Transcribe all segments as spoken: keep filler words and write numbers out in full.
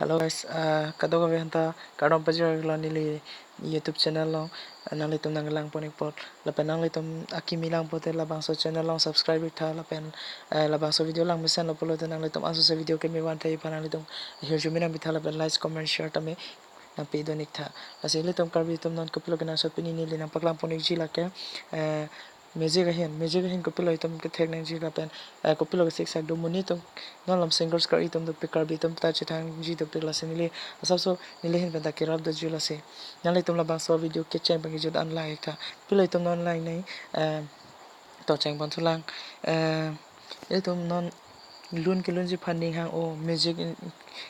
Hello guys, uh, kadokave aphanta kardom pajir-iklo neli YouTube channel along, uh, nanglitum nanglang pon-ik apot. Lapen nanglitum akimi lang pulote labangso channel along subscribe iktha lapen, uh, labangso video lang mesenlo pulote nanglitum ansose video keme van thai aphan nanglitum hirjume nangpitha lapen like, comment, share tame nangpidun-iktha. Lasi ilitum Karbi atum non kopilo kenangsot pini neli nangpaklang pon-ikji lake, uh, music ahin, music ahin kopilo itum kethek nangji lapen, eh, kopilo kesiksak do monit atum, non lam singers kar itum dopik Karbi atum ta chethangji dopik lasi neli asapso neli ahin pen ta kerap doji lasi. Nanglitum labangso video kecheng abang kejut an lang-iktha. Kopilo itum non lang nai, eh, to cheng pon thulang, eh, ilitum non lun kelunji aphan ning hang-o, music in-,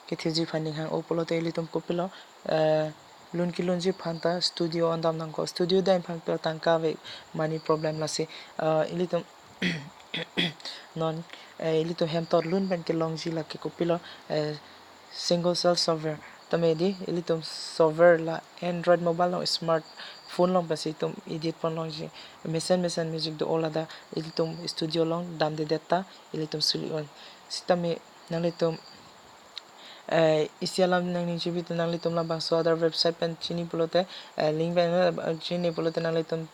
kethekji aphan ning hang-o pulote ilitum kopilo, eh, lun kelunji aphanta studio an dam nangkok. Studio dam aphan ta tangka ave, money problem lasi, eh, ilitum non, eh, ilitum hem tot lun pen kelongji lake kopilo, eh, single cell software. Tame di ilitum software la Android mobile along, smartphone along pensi itum edit pon longji. Mesen mesen music do-o, ladak ilitum studio along damdedet ta ilitum suli un. Sitame nanglitum, eh, isi alam nangning chibi te nanglitum labangso other website pen chini pulote, eh, link pen, eh, chini pulote nanglitum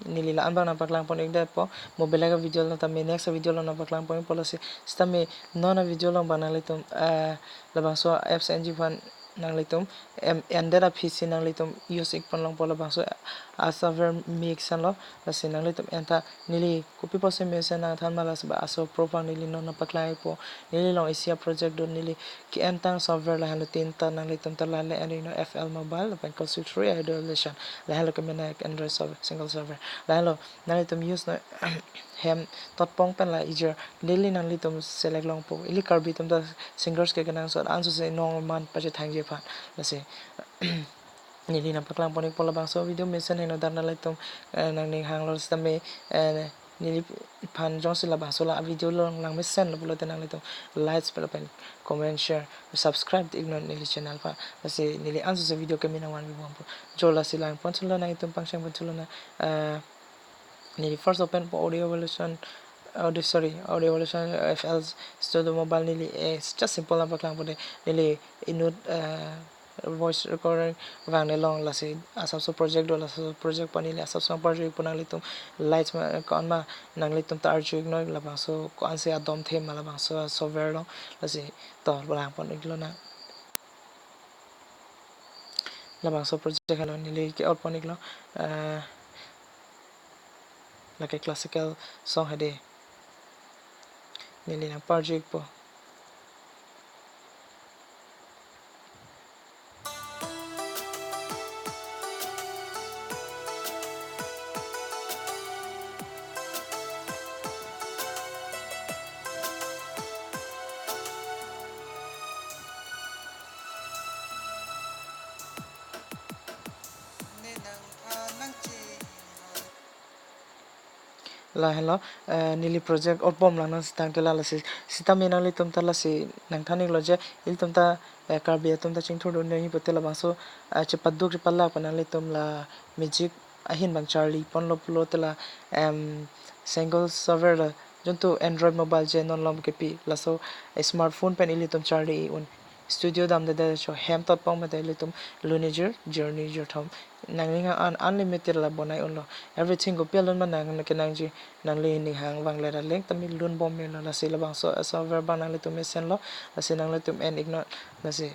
neli la-an abang nangpaklang pon-ikdetpo, mobile ka video along tame next video along nangpaklang pon-ikpo lasi. Sitame non a video along abang nanglitum, eh, labangso apps enji aphan nanglitum, em, ended aphi si nanglitum use ik pon longpo labangso a software mix anlo, lasi nanglitum enta neli kopi pusi mesen nangthan ma lasi ba aso apro abang neli non nangpaklang-ikpo. Neli along isi a project do, neli ke-entang software lahenlo tinta, nanglitum ta lale en-iknon, F L Mobile lapen Kosutri Idol Edition, lahenlo kemenek Android software, single software. Lahenlo nanglitum use non hem tot pon pen la ijir neli nanglitum select longpo. Ili Karbi atum ta singers ke kenangsot ansose non man pachethangji aphan. Lasi neli nangpaklang pon-ikpo labangso video mesen heno dar nanglitum, eh, nangning hanglo sitame, eh, neliphan jongsi labangso la video along lang mesenlo pulote nanglitum likes lapen comment, share, subscribe iknon neli channel aphan. Lasi neli ansose video keme nangvan bibompo. Jo lasi lang pon thulo, nanglitum pangcheng pon thulo na, eh, neli first open po Audio Evolution, Audio, sorry, Audio Evolution, eh, F L Studio Mobile neli, eh, just simple nangpaklang pon de, neli inut, eh, voice recording vangnelong lasi asapso project do, laso project apot neli asapso nangparju-ikpo, nanglitum likes ma, ko-an ma nanglitum ta arju-iknon, labangso ko-ansi adom the ma labangso software along, lasi to lang pon-iklo na. Labangso project helo neli ke-out pon-iklo, eh, lake classical song hade neli nangparju-ikpo. Lahenlo, eh, neli project out bom lang nang sitang ke la lasi. Sitame nanglitum ta lasi nangthan-iklo je, ilitum ta, eh, Karbi atum ta chingthur dun nangji pulote labangso, eh, chepaduk chepalak pen nanglitum la music ahin abang charli ponlo pulote la, em, single software la jontu Android mobile je non along kepi, laso, eh, smartphone pen ilitum charli un. Studio damdedet cho hem tot pon mate ilitum lun ijir, journey jirthom. Nangning hang an unlimited la bonai unlo. Everything kopi alun ma nang kenangji, nangli ning hang vanglet aling tame lun bom melo, lasi labangso a software abang nanglitum mesenlo, lasi nanglitum en-iknon, lasi.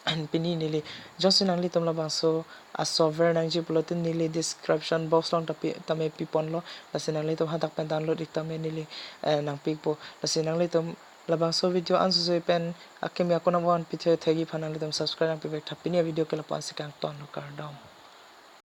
And pini neli, jongsi nanglitum labangso a software nangji pulote neli description box along tapi tame piponlo, lasi nanglitum hadak pen download ik tame neli, eh, nangpi-ikpo, lasi nanglitum labangso video ansose pen akimi ako nangvan pithe thegi aphan nanglitum subscribe nangpivek tha. Pini a video ke lapu-an si kangtonlo, kardom.